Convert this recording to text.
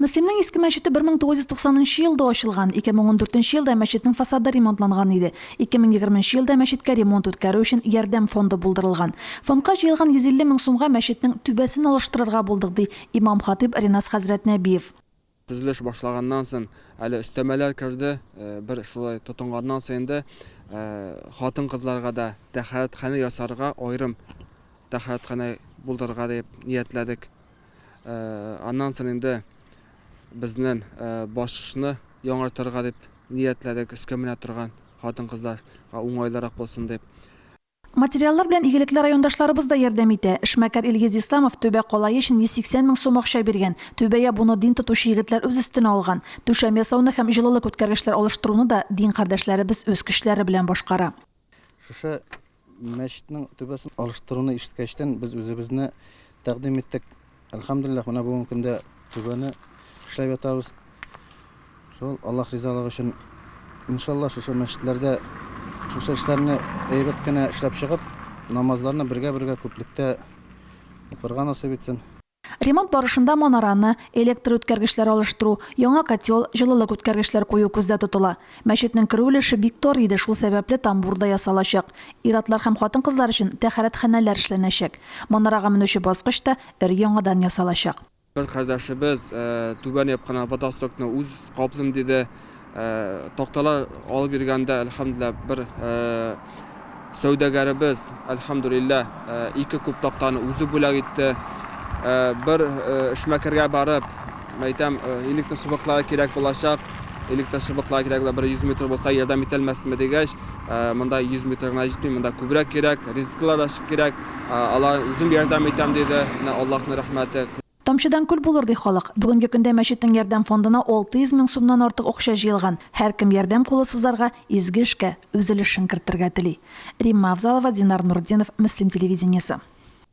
Мөслимнең иске мәчете 1990 нчы елда ачылган. 2014 нче елда мәчетнең фасады ремонтланган иде. 2020 нче елда мәчеткә ремонт үткәрү өчен Ярдәм фонды булдырылган. Фондка җыелган 150 мең сумга мәчетнең түбәсен алыштырырга булдык, ди имам-хатыйб Ринас хәзрәт Нәбиев. Төзелеш башлаганнан соң әле өстәмәләр керде. Бер шулай тотынганнан соң инде хатын-кызларга да тәһарәтханә ясарга, аерым тәһарәтханә булдырырга дип ниятләдек. Аннан соң инде безнең башны яңартырга дип ниятләдек, өскә менә торган хатын-кызларга уңайлырак булсын дип. Материаллар белән игелекле райондашларыбыз да ярдәм итә. Эшмәкәр Илгиз Исламов түбә калае өчен 180 мең сум акча биргән. Түбә ябуны дин тотучы егетләр үз өстенә алган. Түшәм ясауны һәм җылылык үткәргечләр алыштыруны да дин кардәшләребез үз көчләре белән башкара. Шушы Мәчетнең түбәсен алыштыруны ишеткәчтен, без үзебезне тәкъдим иттек. Әлхәмдүлилләһ, менә бүгенге көндә түбәне эшләп ятабыз. Шул Аллаһ ризалыгы өчен, иншалла, шушы мәчетләрдә шушы эшләрне әйбәт кенә эшләп чыгып, намазларны бергә-бергә күплектә укырга насыйп итсен. Ремонт барышында манараны, электр үткәргечләр алыштыру, яңа котел, җылылык үткәргечләр кую күздә тотыла. Мәчетнең керү өлеше бик тар иде, шул сәбәпле тамбур да ясалачак. Ир-атлар һәм хатын-кызлар өчен тәһарәтханәләр эшләнәчәк. Манарага менүче баскыч та өр-яңадан ясалачак. Бер кардәшебез түбән япкан водостокны үз каплыйм диде. Такталар алып йөргәндә, әлхәмдүлилләһ, бер сәүдәгәребез, әлхәмдүлилләһ, ике куб тактаны үзе бүләк итте. Бер эшмәкәргә барып, әйтәм, электр чыбыклары кирәк булачак, электр чыбыклары кирәк була, бер 100 метр булса ярдәм итәлмәсме дигәч, монда 100 метр гына җитми, монда күбрәк кирәк, резеткалар да кирәк, алар үзем ярдәм итәм диде. Менә Аллаһның рәхмәте. Тамчыдан күл булыр, ди халык. Бүгенге көндә мәчетнең ярдәм фондына 600 мең сумнан артык акча җыелган. Һәркем ярдәм кулы сузарга, изге эшкә үз өлешен кертергә тели. Римма Авзалова, Динар Нуртдинов, Мөслим телевидениесе.